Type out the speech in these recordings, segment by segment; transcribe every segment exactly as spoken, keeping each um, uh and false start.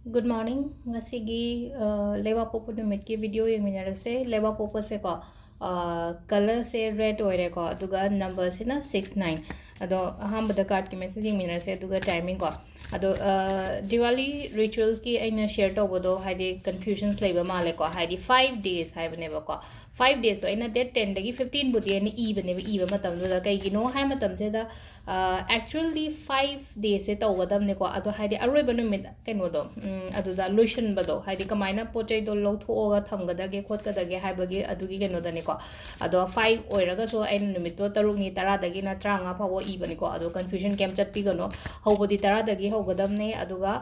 Good morning. ꯉꯁꯤꯒꯤ ꯑ, ꯂꯩꯕꯥꯛꯄꯣꯛꯄ ꯅꯨꯃꯤꯠꯀꯤ ꯚꯤꯗꯤꯑꯣ ꯌꯦꯡꯃꯤꯟꯅꯔꯁꯦ꯫ ꯂꯩꯕꯥꯛꯄꯣꯛꯄꯁꯦꯀꯣ, ꯀꯂꯔꯁꯦ ꯔꯦꯗ ꯑꯣꯏꯔꯦꯀꯣ, ꯑꯗꯨꯒ ꯅꯝꯕꯔꯁꯤꯅ ꯁꯤꯛꯁ ꯅꯥꯏꯟ꯫ ꯑꯗꯣ ꯑꯍꯥꯟꯕꯗ ꯀꯥꯔꯠꯀꯤ ꯃꯦꯁꯦꯖ ꯌꯦꯡꯃꯤꯟꯅꯔꯁꯦ, ꯑꯗꯨꯒ ꯇꯥꯏꯃꯤꯡ ꯀꯣ꯫ ꯑꯗꯣ ꯗꯤꯋꯥꯂꯤ ꯔꯤꯆꯨꯋꯦꯜꯁꯀꯤ ꯑꯩꯅ ꯁꯤꯌꯔ ꯇꯧꯕꯗꯣ ꯍꯥꯏꯗꯤ ꯀꯟꯐ꯭ꯌꯨꯖꯟꯁ ꯂꯩꯕ ꯃꯥꯜꯂꯦꯀꯣ, ꯍꯥꯏꯗꯤ ꯐꯥꯏꯚ ꯗꯦꯖ ꯍꯥꯏꯕꯅꯦꯕꯀꯣ꯫ ꯐꯥꯏꯚ ꯗꯦꯖꯇꯣ ꯑꯩꯅ ꯗꯦꯠ ꯇꯦꯟꯗꯒꯤ ꯐꯤꯐꯇꯤꯟꯕꯨꯗꯤ ꯑꯩꯅ ꯏꯕꯅꯦꯕ, ꯏꯕ ꯃꯇꯝꯗꯨꯗ꯫ ꯀꯩꯒꯤꯅꯣ ꯍꯥꯏ ꯃꯇꯝꯁꯤꯗ, ꯑꯦꯛꯆꯨꯋꯦꯜꯂꯤ ꯐꯥꯏꯚ ꯗꯦꯖꯁꯦ ꯇꯧꯒꯗꯕꯅꯦꯀꯣ꯫ ꯑꯗꯣ ꯍꯥꯏꯗꯤ ꯑꯔꯣꯏꯕ ꯅꯨꯃꯤꯠ ꯀꯩꯅꯣꯗꯣ, ꯎꯝ, ꯑꯗꯨꯗ ꯂꯣꯏꯁꯤꯟꯕꯗꯣ, ꯍꯥꯏꯗꯤ ꯀꯃꯥꯏꯅ ꯄꯣꯠ ꯆꯩꯗꯣ ꯂꯧꯊꯣꯛꯑꯒ ꯊꯝꯒꯗꯒꯦ ꯈꯣꯠꯀꯗꯒꯦ ꯍꯥꯏꯕꯒꯤ ꯑꯗꯨꯒꯤ ꯀꯩꯅꯣꯗꯅꯤꯀꯣ꯫ ꯑꯗꯣ ꯐꯥꯏꯚ ꯑꯣꯏꯔꯒꯁꯨ ꯑꯩꯅ ꯅꯨꯃꯤꯠꯇꯣ ꯇꯔꯨꯛꯅꯤ, ꯇꯔꯥꯗꯒꯤꯅ ꯇꯔꯥꯃꯉꯥ ꯐꯥꯎꯕ ꯏꯕꯅꯤꯀꯣ꯫ ꯑꯗꯣ ꯀꯟꯐ꯭ꯌꯨꯖꯟ ꯀꯩꯝ ꯆꯠꯄꯤꯒꯅꯣ꯫ ꯍꯧꯕꯗꯤ ꯇꯔꯥꯗꯒꯤ ꯍꯧꯒꯗꯕꯅꯦ꯫ ꯑꯗꯨꯒ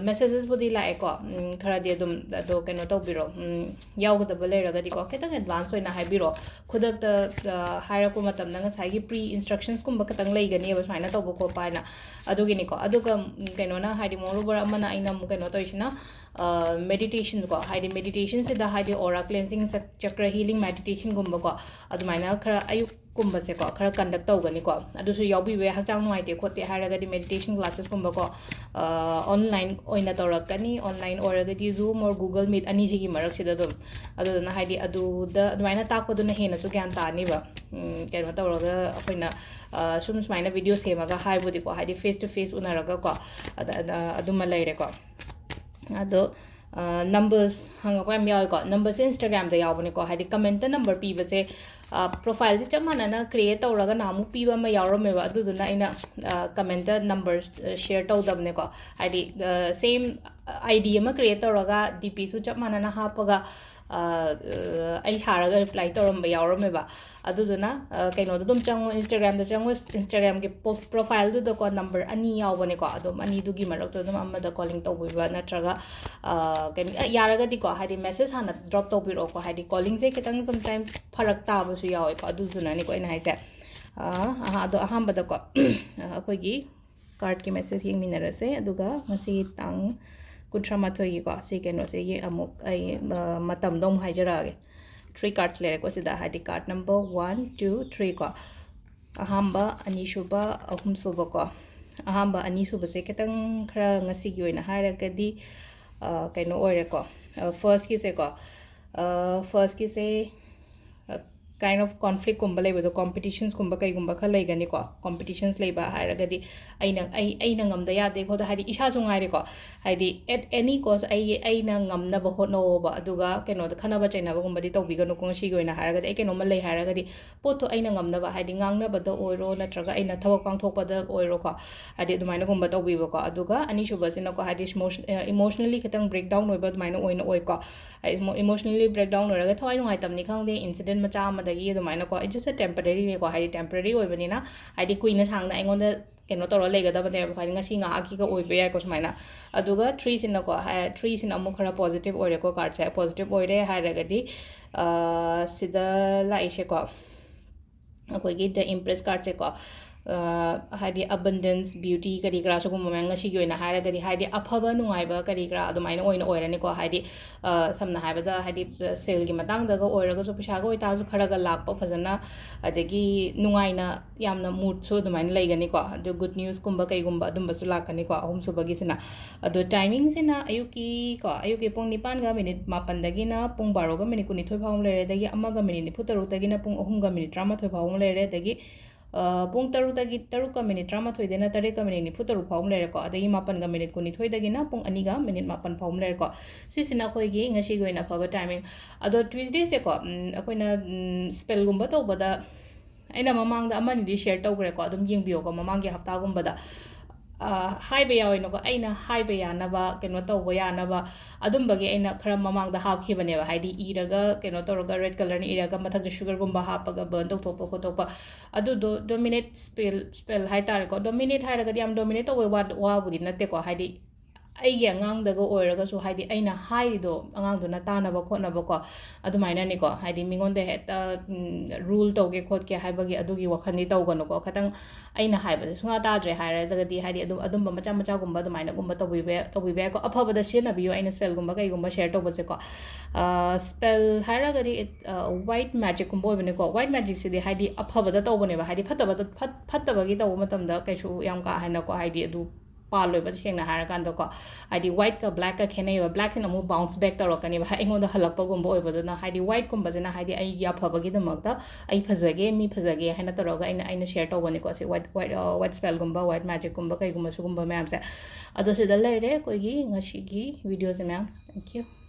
ꯃꯦꯁꯦꯖꯦꯁꯄꯨꯗꯤ ꯂꯥꯛꯑꯦꯀꯣ, ꯎꯝ, ꯈꯔꯗꯤ ꯑꯗꯨꯝ꯫ ꯑꯗꯣ ꯀꯩꯅꯣ ꯇꯧꯕꯤꯔꯣ, ꯎꯝ, ꯌꯥꯎꯒꯗꯕ ꯂꯩꯔꯒꯗꯤꯀꯣ, ꯈꯤꯇꯪ ꯑꯦꯗꯚꯥꯟꯁ ꯑꯣꯏꯅ ꯍꯥꯏꯕꯤꯔꯣ꯫ ꯈꯨꯗꯛꯇ ꯑ, ꯍꯥꯏꯔꯛꯄ ꯃꯇꯝꯗ ꯉꯁꯥꯏꯒꯤ ꯄ꯭ꯔꯤ ꯏꯟꯁꯇ꯭ꯔꯛꯁꯟꯁꯀꯨꯝꯕ ꯈꯤꯇꯪ ꯂꯩꯒꯅꯦꯕ, ꯁꯨꯃꯥꯏꯅ ꯇꯧꯕ ꯈꯣꯠꯄ ꯍꯥꯏꯅ꯫ ꯑꯗꯨꯒꯤꯅꯤꯀꯣ꯫ ꯑꯗꯨꯒ ꯎꯝ, ꯀꯩꯅꯣꯅ ꯍꯥꯏꯗꯤ, ꯃꯣꯔꯣꯕꯔ ꯑꯃꯅ ꯑꯩꯅ ꯑꯃꯨꯛ ꯀꯩꯅꯣ ꯇꯧꯔꯤꯁꯤꯅ, ꯃꯦꯗꯤꯇꯦꯁꯟꯀꯣ, ꯍꯥꯏꯗꯤ ꯃꯦꯗꯤꯇꯦꯁꯟꯁꯤꯗ ꯍꯥꯏꯗꯤ ꯑꯣꯔꯥ ꯀ꯭ꯂꯦꯟꯁꯤꯡ, ꯆꯀ꯭ꯔ ꯍꯤꯂꯤꯡ ꯃꯦꯗꯤꯇꯦꯁꯟꯒꯨꯝꯕꯀꯣ, ꯑꯗꯨꯃꯥꯏꯅ ꯈꯔ ꯑꯌꯨꯛꯀꯨꯝꯕꯁꯦꯀꯣ, ꯈꯔ ꯀꯟꯗꯛ ꯇꯧꯒꯅꯤꯀꯣ꯫ ꯑꯗꯨꯁꯨ ꯌꯥꯎꯕꯤꯕ ꯌꯥꯏ, ꯍꯛꯆꯥꯡ ꯅꯨꯡꯉꯥꯏꯇꯦ ꯈꯣꯠꯇꯦ ꯍꯥꯏꯔꯒꯗꯤ ꯃꯦꯗꯤꯇꯦꯁꯟ ꯀ꯭ꯂꯥꯁꯦꯁꯀꯨꯝꯕꯀꯣ, ꯑꯣꯟꯂꯥꯏꯟ ꯑꯣꯏꯅ ꯇꯧꯔꯛꯀꯅꯤ, ꯑꯣꯟꯂꯥꯏꯟ ꯑꯣꯏꯔꯒꯗꯤ ꯖꯨꯝ ꯑꯣꯔ ꯒꯨꯒꯜ ꯃꯤꯠ ꯑꯅꯤꯁꯤꯒꯤ ꯃꯔꯛꯁꯤꯗ ꯑꯗꯨꯝ꯫ ꯑꯗꯨꯗꯨꯅ ꯍꯥꯏꯗꯤ ꯑꯗꯨꯗ ꯑꯗꯨꯃꯥꯏꯅ ꯇꯥꯛꯄꯗꯨꯅ ꯍꯦꯟꯅꯁꯨ ꯒ꯭ꯌꯥꯟ ꯇꯥꯅꯤꯕ꯫ ꯎꯝ, ꯀꯩꯅꯣ ꯇꯧꯔꯒ ꯑꯩꯈꯣꯏꯅ, ꯑ, ꯁꯨꯝ ꯁꯨꯃꯥꯏꯅ ꯚꯤꯗꯤꯑꯣ ꯁꯦꯝꯃꯒ ꯍꯥꯏꯕꯨꯗꯤꯀꯣ, ꯍꯥꯏꯗꯤ ꯐꯦꯁ ꯇꯨ ꯐꯦꯁ ꯎꯅꯔꯒꯀꯣ, ꯑꯗ-, ꯑꯗ-, ꯑꯗꯨꯃ ꯂꯩꯔꯦꯀꯣ꯫ ꯑꯗꯣ, ꯑ, ꯅꯝꯕꯔꯁ ꯍꯪꯉꯛꯄ ꯌꯥꯝ ꯌꯥꯎꯋꯦꯀꯣ꯫ ꯅꯝꯕꯔꯁꯦ ꯏꯟꯁꯇꯥꯒ꯭ꯔꯥꯝꯗ ꯌꯥꯎꯕꯅꯦꯀꯣ, ꯍꯥꯏꯗꯤ ꯀꯃꯦꯟꯇ ꯅꯝꯕꯔ ꯄꯤꯕꯁꯦ, ꯑ, ꯄ꯭ꯔꯣꯐꯥꯏꯜꯁꯦ ꯆꯞ ꯃꯥꯟꯅꯅ ꯀ꯭ꯔꯤꯌꯦꯠ ꯇꯧꯔꯒ ꯅꯍꯥꯟꯃꯨꯛ ꯄꯤꯕ ꯑꯃ ꯌꯥꯎꯔꯝꯃꯦꯕ, ꯑꯗꯨꯗꯨꯅ ꯑꯩꯅ, ꯑ, ꯀꯃꯦꯟꯇ ꯅꯝꯕꯔ ꯁꯤꯌꯔ ꯇꯧꯗꯕꯅꯦꯀꯣ꯫ ꯍꯥꯏꯗꯤ, ꯑ, ꯁꯦꯝ ꯑꯥꯏ ꯗꯤ ꯑꯃ ꯀ꯭ꯔꯤꯌꯦꯠ ꯇꯧꯔꯒ ꯗꯤ ꯄꯤꯁꯨ ꯆꯞ ꯃꯥꯟꯅꯅ ꯍꯥꯞꯄꯒ, ꯑ, ꯑꯩ ꯁꯥꯔꯒ ꯔꯤꯄ꯭ꯂꯥꯏ ꯇꯧꯔꯝꯕ ꯌꯥꯎꯔꯝꯃꯦꯕ꯫ ꯑꯗꯨꯗꯨꯅ, ꯑ, ꯀꯩꯅꯣꯗ ꯑꯗꯨꯝ ꯆꯪꯉꯣ, ꯏꯟꯁꯇꯥꯒ꯭ꯔꯥꯝꯗ ꯆꯪꯉꯣ, ꯏꯟꯁꯇꯥꯒ꯭ꯔꯥꯝꯒꯤ ꯄ꯭ꯔꯣ-, ꯄ꯭ꯔꯣꯐꯥꯏꯜꯗꯨꯗꯀꯣ ꯅꯝꯕꯔ ꯑꯅꯤ ꯌꯥꯎꯕꯅꯦꯀꯣ, ꯑꯗꯨꯝ ꯑꯅꯤꯗꯨꯒꯤ ꯃꯔꯛꯇ ꯑꯗꯨꯝ ꯑꯃꯗ ꯀꯣꯂꯤꯡ ꯇꯧꯕꯤꯕ ꯅꯠꯇ꯭ꯔꯒ, ꯑ, ꯀꯩꯅꯣ, ꯑ, ꯌꯥꯔꯒꯗꯤꯀꯣ, ꯍꯥꯏꯗꯤ ꯃꯦꯁꯦꯖ ꯍꯥꯟꯅ ꯗ꯭ꯔꯣꯞ ꯇꯧꯕꯤꯔꯛꯑꯣꯀꯣ, ꯍꯥꯏꯗꯤ ꯀꯣꯂꯤꯡꯁꯦ ꯈꯤꯇꯪ ꯁꯝꯇꯥꯏꯝ ꯐꯔꯛ ꯇꯥꯕꯁꯨ ꯌꯥꯎꯋꯦꯀꯣ, ꯑꯗꯨꯗꯨꯅꯅꯦꯀꯣ ꯑꯩꯅ ꯍꯥꯏꯁꯦ꯫ ꯑ, ꯑꯍꯥ, ꯑꯗꯣ ꯑꯍꯥꯟꯕꯗꯀꯣ, ꯑ, ꯑꯩꯈꯣꯏꯒꯤ ꯀꯥꯔꯠꯀꯤ ꯃꯦꯁꯦꯖ ꯌꯦꯡꯃꯤꯟꯅꯔꯁꯦ, ꯑꯗꯨꯒ ꯉꯁꯤꯒꯤ ꯇꯥꯡ ꯀꯨꯟꯊ꯭ꯔꯥ ꯃꯥꯊꯣꯏꯒꯤꯀꯣ, ꯁꯤ ꯀꯩꯅꯣꯁꯦ ꯌꯦ-, ꯑꯃꯨꯛ ꯑꯩ, ꯑ, ꯃꯇꯝꯗꯣ ꯑꯃꯨꯛ ꯍꯥꯏꯖꯔꯛꯑꯒꯦ꯫ ꯊ꯭ꯔꯤ ꯀꯥꯔꯠꯁ ꯂꯩꯔꯦꯀꯣ ꯁꯤꯗ, ꯍꯥꯏꯗꯤ card number one, two, three ꯀꯣ꯫ ꯑꯍꯥꯟꯕ, ꯑꯅꯤꯁꯨꯕ, ꯑꯍꯨꯝꯁꯨꯕ ꯀꯣ꯫ ꯑꯍꯥꯟꯕ ꯑꯅꯤꯁꯨꯕꯁꯦ ꯈꯤꯇꯪ ꯈꯔ ꯉꯁꯤꯒꯤ ꯑꯣꯏꯅ ꯍꯥꯏꯔꯒꯗꯤ, ꯑ, ꯀꯩꯅꯣ ꯑꯣꯏꯔꯦꯀꯣ, ꯐꯥꯔꯁꯀꯤꯁꯦꯀꯣ, ꯐꯥꯔꯁꯀꯤꯁꯦ ꯀꯥꯏꯟ ꯑꯣꯐ ꯀꯣꯟꯐ꯭ꯂꯤꯛꯀꯨꯝꯕ ꯂꯩꯕꯗꯣ, ꯀꯣꯝꯄꯤꯇꯤꯁꯟꯁꯀꯨꯝꯕ ꯀꯩꯒꯨꯝꯕ ꯈꯔ ꯂꯩꯒꯅꯤꯀꯣ꯫ ꯀꯣꯝꯄꯤꯇꯤꯁꯟꯁ ꯂꯩꯕ ꯍꯥꯏꯔꯒꯗꯤ ꯑꯩꯅ ꯑꯩ ꯑꯩꯅ ꯉꯝꯗ ꯌꯥꯗꯦ ꯈꯣꯠꯇ, ꯍꯥꯏꯗꯤ ꯏꯁꯥꯁꯨ ꯉꯥꯏꯔꯦꯀꯣ, ꯍꯥꯏꯗꯤ at any cost ꯑꯩ ꯑꯩꯅ ꯉꯝꯅꯕ ꯍꯣꯠꯅꯧꯕ꯫ ꯑꯗꯨꯒ ꯀꯩꯅꯣꯗ ꯈꯠꯅꯕ ꯆꯩꯅꯕꯒꯨꯝꯕꯗꯤ ꯇꯧꯕꯤꯒꯅꯨꯀꯣ꯫ ꯉꯁꯤꯒꯤ ꯑꯣꯏꯅ ꯍꯥꯏꯔꯒꯗꯤ ꯑꯩ ꯀꯩꯅꯣꯝꯃ ꯂꯩ ꯍꯥꯏꯔꯒꯗꯤ ꯄꯣꯠꯇꯣ ꯑꯩꯅ ꯉꯝꯅꯕ, ꯍꯥꯏꯗꯤ ꯉꯥꯡꯅꯕꯗ ꯑꯣꯏꯔꯣ ꯅꯠꯇ꯭ꯔꯒ ꯑꯩꯅ ꯊꯕꯛ ꯄꯥꯡꯊꯣꯛꯄꯗ ꯑꯣꯏꯔꯣꯀꯣ, ꯍꯥꯏꯗꯤ ꯑꯗꯨꯃꯥꯏꯅꯒꯨꯝꯕ ꯇꯧꯕꯤꯕꯀꯣ꯫ ꯑꯗꯨꯒ ꯑꯅꯤꯁꯨꯕꯁꯤꯅꯀꯣ, ꯍꯥꯏꯗꯤ ꯏꯃꯣꯁꯅꯦꯜꯂꯤ ꯈꯤꯇꯪ ꯕ꯭ꯔꯦꯛ ꯗꯥꯎꯟ ꯑꯣꯏꯕ ꯑꯗꯨꯃꯥꯏꯅ ꯑꯣꯏꯅ ꯑꯣꯏꯀꯣ꯫ ꯏꯃꯣꯁꯅꯦꯜꯂꯤ ꯕ꯭ꯔꯦꯛ ꯗꯥꯎꯟ ꯑꯣꯏꯔꯒ ꯊꯋꯥꯏ ꯅꯨꯡꯉꯥꯏꯇꯕꯅꯤ ꯈꯪꯗꯦ, ꯏꯟꯁꯤꯗꯦꯟ ꯃꯆꯥ ꯑꯃꯗꯒꯤ ꯑꯗꯨꯃꯥꯏꯅꯀꯣ, it's just a temporary ꯅꯤꯀꯣ, ꯍꯥꯏꯗꯤ ꯇꯦꯝꯄꯔꯔꯤ ꯑꯣꯏꯕꯅꯤꯅ, ꯍꯥꯏꯗꯤ ꯀꯨꯏꯅ ꯁꯥꯡꯅ ꯑꯩꯉꯣꯟꯗ ꯀꯩꯅꯣ ꯇꯧꯔ ꯂꯩꯒꯗꯕꯅꯦꯕ, ꯍꯥꯏꯗꯤ ꯉꯁꯤ ꯉꯥꯏꯍꯥꯛꯀꯤꯒ ꯑꯣꯏꯕ ꯌꯥꯏꯀꯣ ꯁꯨꯃꯥꯏꯅ꯫ ꯑꯗꯨꯒ ꯊ꯭ꯔꯤꯁꯤꯅꯀꯣ, ꯊ꯭ꯔꯤꯁꯤꯅ ꯑꯃꯨꯛ ꯈꯔ ꯄꯣꯖꯤꯇꯤꯚ ꯑꯣꯏꯔꯦꯀꯣ, ꯀꯥꯔꯠꯁꯦ ꯄꯣꯖꯤꯇꯤꯚ ꯑꯣꯏꯔꯦ ꯍꯥꯏꯔꯒꯗꯤ, ꯑ, ꯁꯤꯗ ꯂꯥꯛꯏꯁꯦꯀꯣ, ꯑꯩꯈꯣꯏꯒꯤ ꯗ ꯏꯝꯄ꯭ꯔꯦꯁ ꯀꯥꯔꯠꯁꯦꯀꯣ, ꯑ, ꯍꯥꯏꯗꯤ ꯑꯕꯟꯗꯦꯟꯁ, ꯕ꯭ꯌꯨꯇꯤ, ꯀꯔꯤ ꯀꯔꯥ ꯁꯤꯒꯨꯝꯕ ꯃꯌꯥꯝ ꯉꯁꯤꯒꯤ ꯑꯣꯏꯅ ꯍꯥꯏꯔꯒꯗꯤ, ꯍꯥꯏꯗꯤ ꯑꯐꯕ ꯅꯨꯡꯉꯥꯏꯕ ꯀꯔꯤ ꯀꯔꯥ ꯑꯗꯨꯃꯥꯏꯅ ꯑꯣꯏꯅ ꯑꯣꯏꯔꯅꯤꯀꯣ꯫ ꯍꯥꯏꯗꯤ, ꯑ, ꯁꯝꯅ ꯍꯥꯏꯔꯕꯗ, ꯍꯥꯏꯗꯤ, ꯑ, ꯁꯦꯜꯒꯤ ꯃꯇꯥꯡꯗꯒ ꯑꯣꯏꯔꯒꯁꯨ, ꯄꯩꯁꯥꯒ ꯑꯣꯏꯇꯥꯔꯁꯨ ꯈꯔꯒ ꯂꯥꯛꯄ ꯐꯖꯅ, ꯑꯗꯒꯤ ꯅꯨꯡꯉꯥꯏꯅ ꯌꯥꯝꯅ ꯃꯨꯠꯁꯨ ꯑꯗꯨꯃꯥꯏꯅ ꯂꯩꯒꯅꯤꯀꯣ꯫ ꯑꯗꯨ ꯒꯨꯗ ꯅ꯭ꯌꯨꯁꯀꯨꯝꯕ ꯀꯩꯒꯨꯝꯕ ꯑꯗꯨꯝꯕꯁꯨ ꯂꯥꯛꯀꯅꯤꯀꯣ, ꯑꯍꯨꯝꯁꯨꯕꯒꯤꯁꯤꯅ꯫ ꯑꯗꯣ ꯇꯥꯏꯃꯤꯡꯁꯤꯅ ꯑꯌꯨꯛꯀꯤ ꯀꯣ, ꯑꯌꯨꯛꯀꯤ ꯄꯨꯡ ꯅꯤꯄꯥꯟꯒ ꯃꯤꯅꯤꯠ ꯃꯥꯄꯟꯗꯒꯤꯅ ꯄꯨꯡ ꯕꯥꯔꯣꯒ ꯃꯤꯅꯤꯠ ꯀꯨꯟꯅꯤꯊꯣꯏ ꯐꯥꯎ ꯑꯃ ꯂꯩꯔꯦ, ꯑꯗꯒꯤ ꯑꯃꯒ ꯃꯤꯅꯤꯠ ꯅꯤꯐꯨ ꯇꯔꯨꯛꯇꯒꯤꯅ ꯄꯨꯡ ꯑꯍꯨꯝꯒ ꯃꯤꯅꯤꯠ ꯇꯔꯥꯃꯥꯊꯣꯏ ꯐꯥꯎ ꯑꯃ ꯂꯩꯔꯦ, ꯑꯗꯒꯤ, ꯑ, ꯄꯨꯡ ꯇꯔꯨꯛꯇꯒꯤ, ꯇꯔꯨꯛꯀ ꯃꯤꯅꯤꯠ ꯇꯔꯥꯃꯥꯊꯣꯏꯗꯩꯅ ꯇꯔꯦꯠꯀ ꯃꯤꯅꯤꯠ ꯅꯤꯐꯨ ꯇꯔꯨꯛ ꯐꯥꯎ ꯑꯃ ꯂꯩꯔꯦꯀꯣ, ꯑꯗꯒꯤ ꯃꯥꯄꯟꯒ ꯃꯤꯅꯤꯠ ꯀꯨꯟꯅꯤꯊꯣꯏꯗꯒꯤꯅ ꯄꯨꯡ ꯑꯅꯤꯒ ꯃꯤꯅꯤꯠ ꯃꯥꯄꯟ ꯐꯥꯎ ꯑꯃ ꯂꯩꯔꯦꯀꯣ꯫ ꯁꯤꯁꯤꯅ ꯑꯩꯈꯣꯏꯒꯤ ꯉꯁꯤꯒꯤ ꯑꯣꯏꯅ ꯑꯐꯕ ꯇꯥꯏꯃꯤꯡ꯫ ꯑꯗꯣ ꯇ꯭ꯌꯨꯁꯗꯦꯁꯦꯀꯣ, ꯎꯝ, ꯑꯩꯈꯣꯏꯅ, ꯎꯝ, ꯁ꯭ꯄꯦꯜꯒꯨꯝꯕ ꯇꯧꯕꯗ ꯑꯩꯅ ꯃꯃꯥꯡꯗ ꯑꯃꯅꯤꯗꯤ ꯁꯤꯌꯔ ꯇꯧꯈ꯭ꯔꯦꯀꯣ, ꯑꯗꯨꯝ ꯌꯦꯡꯕꯤꯌꯣꯀꯣ ꯃꯃꯥꯡꯒꯤ ꯍꯞꯇꯥꯒꯨꯝꯕꯗ꯫ ꯑ, ꯍꯥꯏꯕ ꯌꯥꯎꯋꯦꯅꯀꯣ, ꯑꯩꯅ ꯍꯥꯏꯕ ꯌꯥꯅꯕ, ꯀꯩꯅꯣ ꯇꯧꯕ ꯌꯥꯅꯕ, ꯑꯗꯨꯝꯕꯒꯤ ꯑꯩꯅ ꯈꯔ ꯃꯃꯥꯡꯗ ꯍꯥꯞꯈꯤꯕꯅꯦꯕ, ꯍꯥꯏꯗꯤ ꯏꯔꯒ, ꯀꯩꯅꯣ ꯇꯧꯔꯒ, ꯔꯦꯗ ꯀꯂꯔꯅ ꯏꯔꯒ ꯃꯊꯛꯇ ꯁꯨꯒꯔꯒꯨꯝꯕ ꯍꯥꯞꯄꯒ ꯕꯔꯟ ꯇꯧꯊꯣꯛꯄ ꯈꯣꯠꯇꯣꯛꯄ, ꯑꯗꯨꯗꯣ ꯗꯣꯃꯤꯅꯦꯠ ꯁ꯭ꯄꯦꯜ, ꯁ꯭ꯄꯦꯜ ꯍꯥꯏ ꯇꯥꯔꯦꯀꯣ꯫ ꯗꯣꯃꯤꯅꯦꯠ ꯍꯥꯏꯔꯒꯗꯤ ꯌꯥꯝ ꯗꯣꯃꯤꯅꯦꯠ ꯇꯧꯕ ꯋꯥ-, ꯋꯥꯕꯨꯗꯤ ꯅꯠꯇꯦꯀꯣ, ꯍꯥꯏꯗꯤ ꯑꯩꯒꯤ ꯑꯉꯥꯡꯗꯒ ꯑꯣꯏꯔꯒꯁꯨ, ꯍꯥꯏꯗꯤ, ꯑꯩꯅ ꯍꯥꯏꯔꯤꯗꯣ ꯑꯉꯥꯡꯗꯨꯅ ꯇꯥꯅꯕ ꯈꯣꯠꯅꯕꯀꯣ, ꯑꯗꯨꯃꯥꯏꯅꯅꯤꯀꯣ, ꯍꯥꯏꯗꯤ, ꯃꯤꯉꯣꯟꯗ ꯍꯦꯛꯇ ꯔꯨꯜ ꯇꯧꯒꯦ ꯈꯣꯠꯀꯦ ꯍꯥꯏꯕꯒꯤ ꯑꯗꯨꯒꯤ ꯋꯥꯈꯜꯗꯤ ꯇꯧꯒꯅꯨꯀꯣ꯫ ꯈꯤꯇꯪ ꯑꯩꯅ ꯍꯥꯏꯕꯁꯦ ꯁꯨꯡꯇꯥ ꯇꯥꯗ꯭ꯔꯦ ꯍꯥꯏꯔꯒꯗꯤ, ꯍꯥꯏꯗꯤ, ꯑꯗꯨꯝ ꯑꯗꯨꯝꯕ ꯃꯆꯥ ꯃꯆꯥꯒꯨꯝꯕ ꯑꯗꯨꯃꯥꯏꯅꯒꯨꯝꯕ ꯇꯧꯕꯤꯕ ꯌꯥ-, ꯇꯧꯕꯤꯕ ꯌꯥꯏꯀꯣ꯫ ꯑꯐꯕꯗ ꯁꯤꯖꯤꯟꯅꯕꯤꯌꯨ꯫ ꯑꯩꯅ ꯁ꯭ꯄꯦꯜꯒꯨꯝꯕ ꯀꯩꯒꯨꯝꯕ ꯁꯦꯌꯔ ꯇꯧꯕꯁꯦꯀꯣ, ꯁ꯭ꯄꯦꯜ ꯍꯥꯏꯔꯒꯗꯤ ꯋꯥꯏꯠ ꯃꯦꯖꯤꯛꯀꯨꯝꯕ ꯑꯣꯏꯕꯅꯦꯀꯣ꯫ ꯋꯥꯏꯠ ꯃꯦꯖꯤꯛꯁꯤꯗꯤ, ꯍꯥꯏꯗꯤ, ꯑꯐꯕꯗ ꯇꯧꯕꯅꯦꯕ, ꯍꯥꯏꯗꯤ, ꯐꯠꯇꯕꯗ, ꯐꯠ-, ꯐꯠꯇꯕꯒꯤ ꯇꯧꯕ ꯃꯇꯝꯗ ꯀꯩꯁꯨ ꯌꯥꯝ ꯀꯥ ꯍꯦꯟꯅꯀꯣ, ꯍꯥꯏꯗꯤ, ꯑꯗꯨ ꯄꯥꯜꯂꯣꯏꯕ, ꯁꯦꯡꯅ ꯍꯥꯏꯔꯀꯥꯟꯗꯀꯣ꯫ ꯍꯥꯏꯗꯤ, ꯋꯥꯏꯠꯀ ꯕ꯭ꯂꯦꯛꯀ ꯈꯦꯠꯅꯩꯕ꯫ ꯕ꯭ꯂꯦꯛꯁꯤꯅ ꯑꯃꯨꯛ ꯕꯥꯎꯟꯁ ꯕꯦꯛ ꯇꯧꯔꯛꯀꯅꯦꯕ, ꯍꯥꯏ, ꯑꯩꯉꯣꯟꯗ ꯍꯜꯂꯛꯄꯒꯨꯝꯕ ꯑꯣꯏꯕꯗꯨꯅ꯫ ꯍꯥꯏꯗꯤ, ꯋꯥꯏꯠꯀꯨꯝꯕꯁꯤꯅ, ꯍꯥꯏꯗꯤ, ꯑꯩꯒꯤ ꯑꯐꯕꯒꯤꯗꯃꯛꯇ, ꯑꯩ ꯐꯖꯒꯦ, ꯃꯤ ꯐꯖꯒꯦ ꯍꯥꯏꯅ ꯇꯧꯔꯒ ꯑꯩꯅ, ꯑꯩꯅ ꯁꯦꯌꯔ ꯇꯧꯕꯅꯤꯀꯣ, ꯁꯤ ꯋꯥꯏꯠ, ꯋꯥꯏꯠ, ꯋꯥꯏꯠ ꯁ꯭ꯄꯦꯜꯒꯨꯝꯕ, ꯋꯥꯏꯠ ꯃꯦꯖꯤꯛꯀꯨꯝꯕ, ꯀꯩꯒꯨꯝꯕ, ꯁꯤꯒꯨꯝꯕ ꯃꯌꯥꯝꯁꯦ꯫ ꯑꯗꯣ ꯁꯤꯗ ꯂꯩꯔꯦ ꯑꯩꯈꯣꯏꯒꯤ ꯉꯁꯤꯒꯤ ꯚꯤꯗꯤꯑꯣꯁꯦ, ꯃꯌꯥꯝ꯫ Thank you꯫